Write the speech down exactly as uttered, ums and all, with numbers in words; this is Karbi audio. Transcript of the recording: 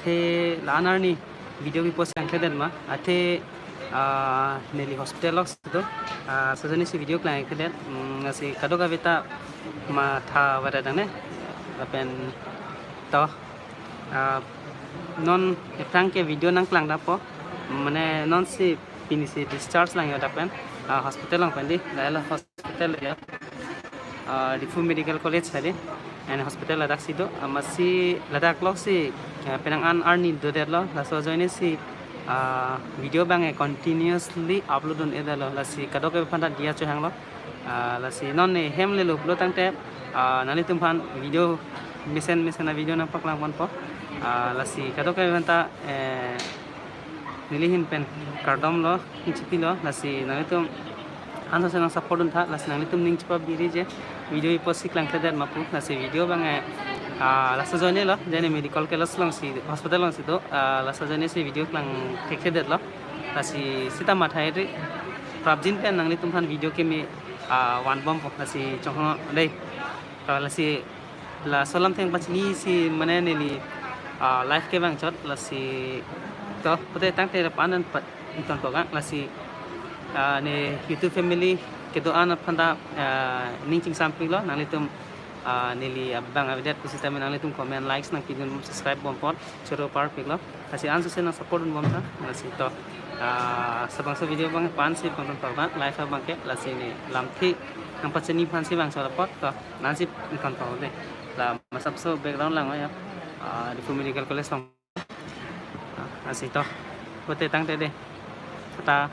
athe la-an arni video kepost klangkledet ma, athe, ah, neli hospital along si do, ah, laso ajoine si video klangkledet, mm, lasi kadokave ta matha vara dang ne, lapen to, ah, non aphrang ke video nangklang dapo, mane non si pini si discharge lang yo dak pen, ah, hospital along pen di, la la hospital ya, ah, Diphu Medical College tadi, and hospital ladak si do, ah, amatsi ladak along si, ah, penang an arni dodetlo, laso ajoine si, ah, video abang e continuously upload un-edetlo, lasi kadokave aphan ta diya chohanglo, ah, lasi non ne hem lelo pulo tangte, ah, nanglitum aphan video mesen mesen a-video nangpaklang ponpo, ah, lasi kadokave aphan ta, eh, neli ahin pen kardomlo, ningchipilo, lasi nanglitum anso se nang support untha, lasi nanglitum ning chipabiri je video kepost si klangkledet ma pu, lasi video abang e, ah, laso ajoine lo, ajoine medical college along si, hospital along si do, ah, laso ajoine si video klangthekthedetlo, lasi sita matha ri prapjin pen nanglitum aphan video keme, ah, vanbompo, lasi chonghong dei, ah, lasi laso alam theng pachini si mane neli, ah, live kevang chot, lasi to pute tangte lapu-an an pat ingtonpo ga, lasi, ah, ne YouTube family kedo-an aphan ta, ah, ning chingsampiklo, nanglitum, ah, neli abang avedet pusitame nanglitum comment, likes nangpidun, subscribe bom apot choro parpiklo, lasi anso se nang support un bomtha, lasi to, ah, labangso video abang pan si pangton parba live abang ke, lasi ne lamthe nangpachini aphan si bang choro apot to nansi ingtonpo dei, la masapso background lang ya, ah, Diphu Medical College along, ah, lasi to pute tangte dei, ta.